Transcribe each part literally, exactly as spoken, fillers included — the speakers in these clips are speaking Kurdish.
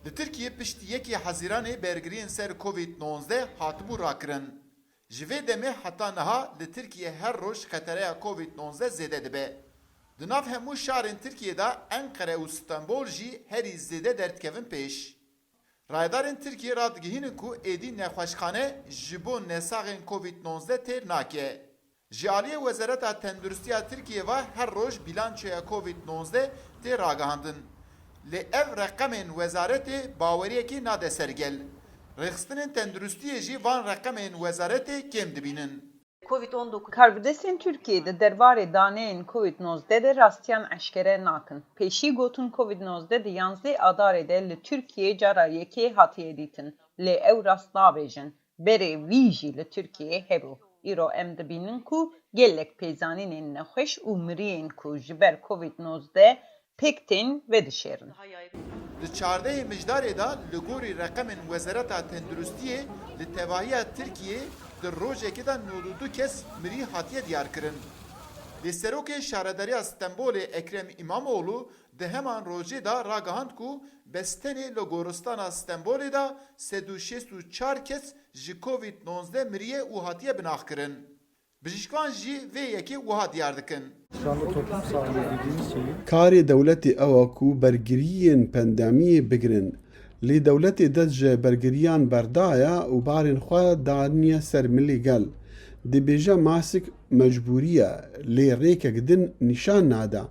Li Tirkiyê piştî yekê Hezîranê bergiriyên ser Covid nonzdeh hatibû rakirin. Ji vê demê heta niha li Tirkiyê her roj xetereya Covid nonzdeh zêde dibe. Di nav hemû şarên Tirkiyê de Enqere û Stenbol jî herî zêde derdikevin pêş. Rayedarên Tirkiyê radigihînin ku êdî nexweşxane ji bo nesaxên Covid nonzdeh têr nake. Ji aliyê Wezareta Tenduristiya Tirkiyê ve her roj bîlançoya Covid nonzdeh tê ragihandin. Lê ev reqemên wezaretê baweriyekê nade ser gel. Rêxistinên tenduristiyê jî van reqemên wezaretê kêm dibînin. Covid on dokuz. Karbidestên Tirkiyê di derbarê daneyên Covid nozdeh de rastiyan eşkere nakin. Pêşî gotin Covid nozdeh di yanzdeh Adarê de li Tirkiyê cara yekê hatiye dîtin. Lê ew rast nabêjin. Berê wî jî li Tirkiyê hebû. Îro em dibînin ku gelek pêzanînên nexweş û miriyên ku ji ber Covid nozdeh pêk tên vedişêrin. Di çardehê Mijdarê de li gorî reqemên Wezareta Tenduristiyê li tevahiya Tirkiyê di rojekê de nod û du kes mirî hatiye diyarkirin. Lê Serokê Şaredariya Stenbolê Ekrem Îmamoğlu di heman rojê de ragihand ku bes tenê li goristana Stenbolê de sed û şêst û çar kes ji Covid nozdeh miriye û hatiye binaxkirin. Bijîşkvan jî vê yekê wiha diyar dikin. Şu anda toplum sağlığı dediğimiz şeyi Karê dewletê ew e ku bergiriyên pandemiyê bigirin. Lê dewletê dest ji bergiriyan berdaye û barên xwe daniye ser milê gel. Dibêje mask mecbûrî ye, lê rêkek din nîşan nade,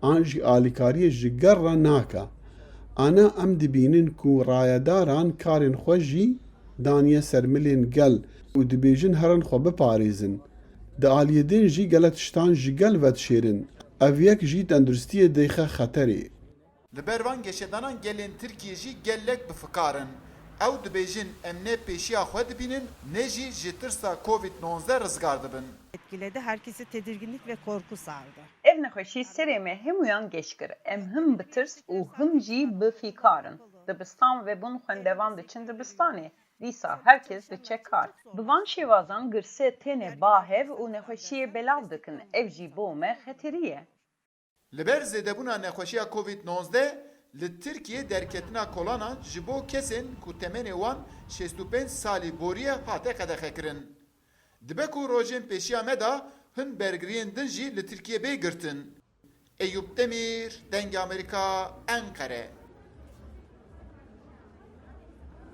an jî alîkariyê ji gel re nake. Ana em dibînin ku rayedaran karên xwe jî daniye ser milên gel û dibêjin herin xwe biparêzin. Di aliyê din jî gelek tiştan ji gel vedişêrin. Ev yek jî tenduristiyê dêxe xeterê. Li ber van geşedanan gelên Tirkiyê jî gelek bi fikar in. Ew dibêjin em ne pêşiya xwe dibînin, ne jî ji tirsa Covid nozdeh rizgar dibin. Etkiledi. Herkesi tedirginlik ve korku sardı. Ev nexweşî serê me hemûyan geş kir. Em him bi tirs û him jî bi fîkar in. Dibistan vebûn, xwendevan diçin dibistanê. Dîsa her kes diçe kar. Bi van şêwazan girse têne ba hev û nexweşiyê belav dikin. Ev jî bo me xeterî ye. Li ber zêdebûna nexweşiya Covid nozdeh, li Tirkiyê derketina kolanan ji bo kesên ku temenê wan şêst û pênc salî boriye hate qedexekirin. Dibe ku rojên pêşiya me de hin bergiriyên din jî li Tirkiyê bê girtin. Eyûp Demîr, Dengê Amerîka, Enqere.